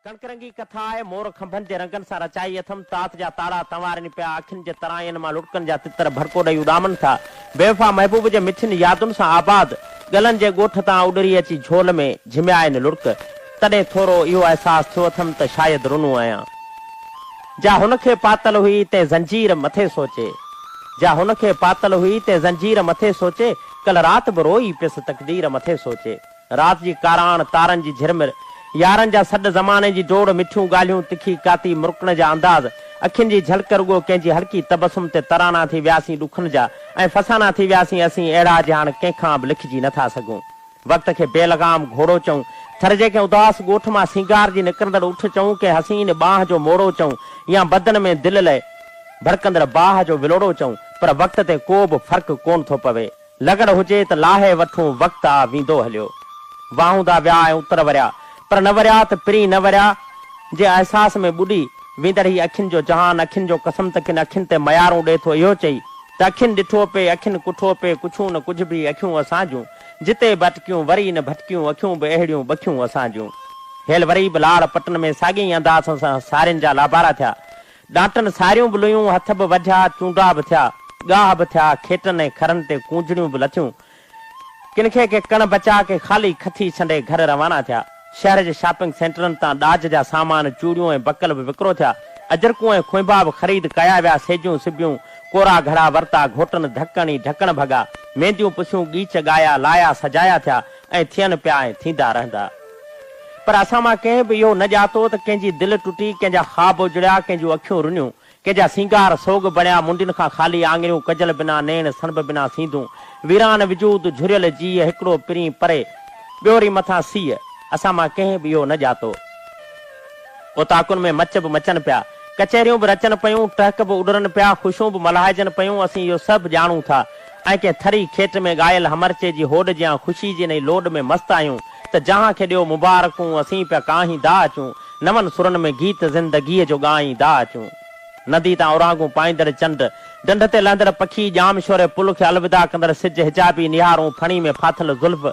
ڪڻڪ رنگي ڪٿا آهي، مور کنڀن جي رنگن سان رچائي اٿم، تات جا تاڙا تنوارين پيا، اکين جي ترائين مان لڙڪن جا تتر ڀڙڪو ڏئي اڏامن ٿا. بيوفا محبوب جي مٺين يادن سان آباد، ڳلن جي ڳوٺ تان اڏري اچي جهول ۾ جهميا آهن لڙڪ. تڏهن ٿورو اهو احساس ٿيو اٿم ته شايد رنو آهيان. جا هن کي پاتل هئي تنهن زنجير مٿي سوچي. جا هن کي پاتل هئي تنهن زنجير مٿي سوچي، ڪلهه رات به روئي پيس تقدير مٿي سوچي. رات جي ڪاراڻ، تارن جي جهرمر، يارن جا سڏ، زماني جي ڊوڙ، مٺيون ڳالهيون، تکي ڪاتي، مرڪڻ جا انداز، اکين جي جهلڪ رڳو ڪنهن جي هلڪي تبسم تي ترانا ٿي وياسين ڏکن جا ۽ فسانا ٿي وياسين اسين اهڙا جي هاڻ ڪنهن کان به لکجي نه ٿا سگهون. وقت کي بي لغام گهوڙو چئون، ٿر جي ڪنهن اداس ڳوٺ مان سينگار جي نڪرندڙ اٺ چئون، ڪنهن حسين ٻانهه جو موڙو چئون يا بدن ۾ دل لئه ڀڙڪندڙ باهه جو ولوڙو چئون پر وقت تي ڪو به فرق ڪونه ٿو پوي. لڳڙ هجي ته لاهي وٺون وقت آ ويندو هليو. واهوندا ويا ۽ اتر وريا، پر نه وريا ته پرين نه وريا جي احساس ۾ ٻڏي ويندڙ هي اکين جو جهان اکين جو قسم ته ڪن اکين تي ميارون ڏئي ٿو اهو چئي ته اکين ڏٺو پي اکين ڪٺو پي ڪڇون نه ڪجهه به اکيون اسان جون جتي به اٽڪيون وري نه ڀٽڪيون اکيون به اهڙيون بکيون اسان جون. هيل وري به لاڙ پٽن ۾ ساڳئي ئي انداز سان سارين جا لابارا ٿيا. ڏانٽن ساريون به لويون، هٿ به وڍيا، چونڊا به ٿيا، ڳاهه به ٿيا، کيٽن ۽ کرن تي ڪونجڙيون به لٿيون. ڪن کي ڪي ڪڻ بچا، ڪي خالي کٿي ڇنڊي گهر روانا ٿيا. شهر جي شاپنگ سينٽرن تان ڏاج جا سامان، چوڙيون ۽ بڪل به وڪرو ٿيا. اجرڪون ۽ کونئبا به خريد ڪيا ويا، سيجون سبيون، ڪورا گهڙا ورتا، گهوٽن ڌڪ هڻي ڍڪڻ ڀڳا، مينديون پسيون، ڳيچ ڳايا، لايا سجايا ٿيا ۽ ٿين پيا ۽ ٿيندا رهندا. پر اسان مان ڪنهن به اهو نه ڄاتو ته ڪنهن جي دل ٽٽي، ڪنهن جا خواب اجڙيا، ڪنهن جون اکيون رنيون، ڪنهن جا سينگار سوڳ بڻيا، منڊين کان خالي آڱريون، ڪجل بنا نيڻ، سڻڀ بنا سينڌون، ويران وجود، جهريل جيء، هڪڙو پرين پري، ٻيو وري مٿان سيء. اسان مان ڪنهن به اهو نه ڄاتو. اوطاقن ۾ مچ به مچن پيا، ڪچهريون به رچن پيون، ٽهڪ به اڏرن پيا، خوشيون به ملهائجن پيون، اسين اهو سڀ ڄاڻون ٿا ۽ ڪنهن ٿري کيٽ ۾ ڳايل همرچي جي هوڏ جيان خوشي جي انهي لوڏ ۾ مست آهيون ته جهان کي ڏيو مبارڪون، اسين پيا ڪاهيندا اچون، نون سرن ۾ گيت زندگيء جو ڳائيندا اچون. ندي تان اورانگهون پائيندڙ چنڊ، ڍنڍ تي لهندڙ پکي، ڄام شوري پل کي الوداع ڪندڙ سج، حجابي نهارون، ڦڻي ۾ ڦاٿل زلف،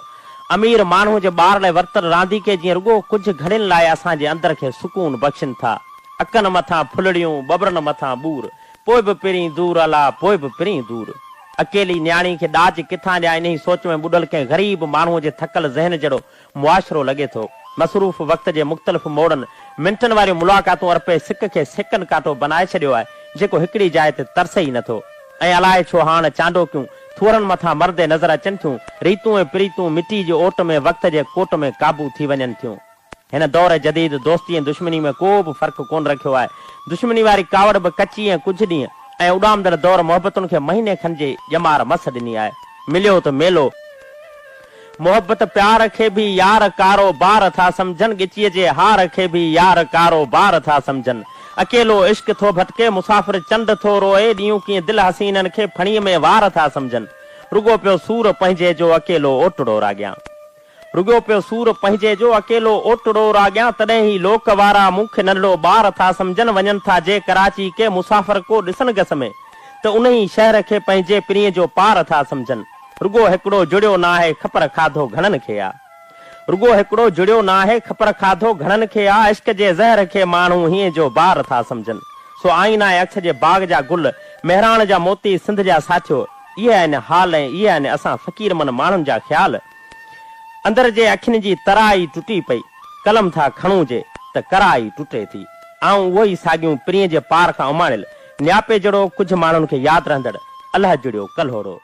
امير ماڻهوء جي ٻار لاء ورتل رانديڪي جيئن رڳو ڪجهه گهڙين لاء اسان جي اندر کي سڪون بخشين ٿا. اڪن مٿان ڦلڙيون، ٻٻرن مٿان ٻور. پوء به پرين دور الا، پوء به پرين دور. اڪيلي نياڻي کي ڏاج ڪٿان ڏيان انهي سوچ ۾ ٻڏل ڪنهن غريب ماڻهوء جي ٿڪل ذهن جهڙو معاشرو لڳي ٿو. مصروف وقت جي مختلف موڙن، منٽن واريون ملاقاتون ارپي سڪ کي سيڪن ڪاٽو بنائي ڇڏيو آهي، جيڪو هڪڙي جاء تي ترسي ئي نٿو. ۽ الائي ڇو هاڻ چانڊوڪيون ٿوهرن مٿان مرندي نظر اچن ٿيون، ريتون ۽ پريتون مٽي جي اوٽ ۾ وقت جي ڪوٽ ۾ قابو ٿي وڃن ٿيون. هن دور جديد دوستي ۽ دشمني ۾ ڪو به فرق ڪونه رکيو آهي. دشمني واري ڪاوڙ به ڪچي ۽ ڪجهه ڏينهن ۽ اڏامندڙ دور محبتن کي مهيني کن جي ڄمار مس ڏني آهي. مليو ته ميلو. محبت پيار کي به يار ڪارو بار ٿا سمجهن ڳچيء جي هار کي به يار ڪارو بار ٿا سمجهن. اڪيلو عشق ٿو ڀٽڪي مسافر چنڊ ٿو روئي ڏينهون ڪيئن دل حسينن کي ڦڻيء ۾ وار ٿا سمجهن. رڳو پيو سور پنهنجي جو اڪيلو اوٽڙو راڳيان. رڳو پيو سور پنهنجي جو اڪيلو اوٽڙو راڳيان تڏهن هي لوڪ وارا مون کي ننڍڙو ٻار ٿا سمجهن وڃن ٿا جي ڪراچي ڪي مسافر ڪو ڏسن گس ۾ ته انهي شهر کي پنهنجي پرينء جو پار ٿا سمجهن رڳو هڪڙو جڙيو ناهي کپر کاڌو گهڻن کي آ رڳو هڪڙو جڙيو ناهي کپر کاڌو گهڻن کي آ عشق جي زهر کي ماڻهو هينئين جو بار ٿا سمجهن سو آئينا ۽ عڪس جي باغ جا گل مهراڻ جا موتي سنڌ جا ساٿيو اهي آهن حال ۽ اهي آهن اسان فقير من ماڻهن جا خيال. اندر جي اکين جي ترائي ٽٽي پئي، قلم ٿا کڻون جي ته ڪرائي ٽٽي ٿي. آئون اهو ئي ساڳيون پرينء جي پار کان اماڻيل نياپي جهڙو ڪجهه ماڻهن کي ياد رهندڙ الهه جڙيو ڪلهوڙو.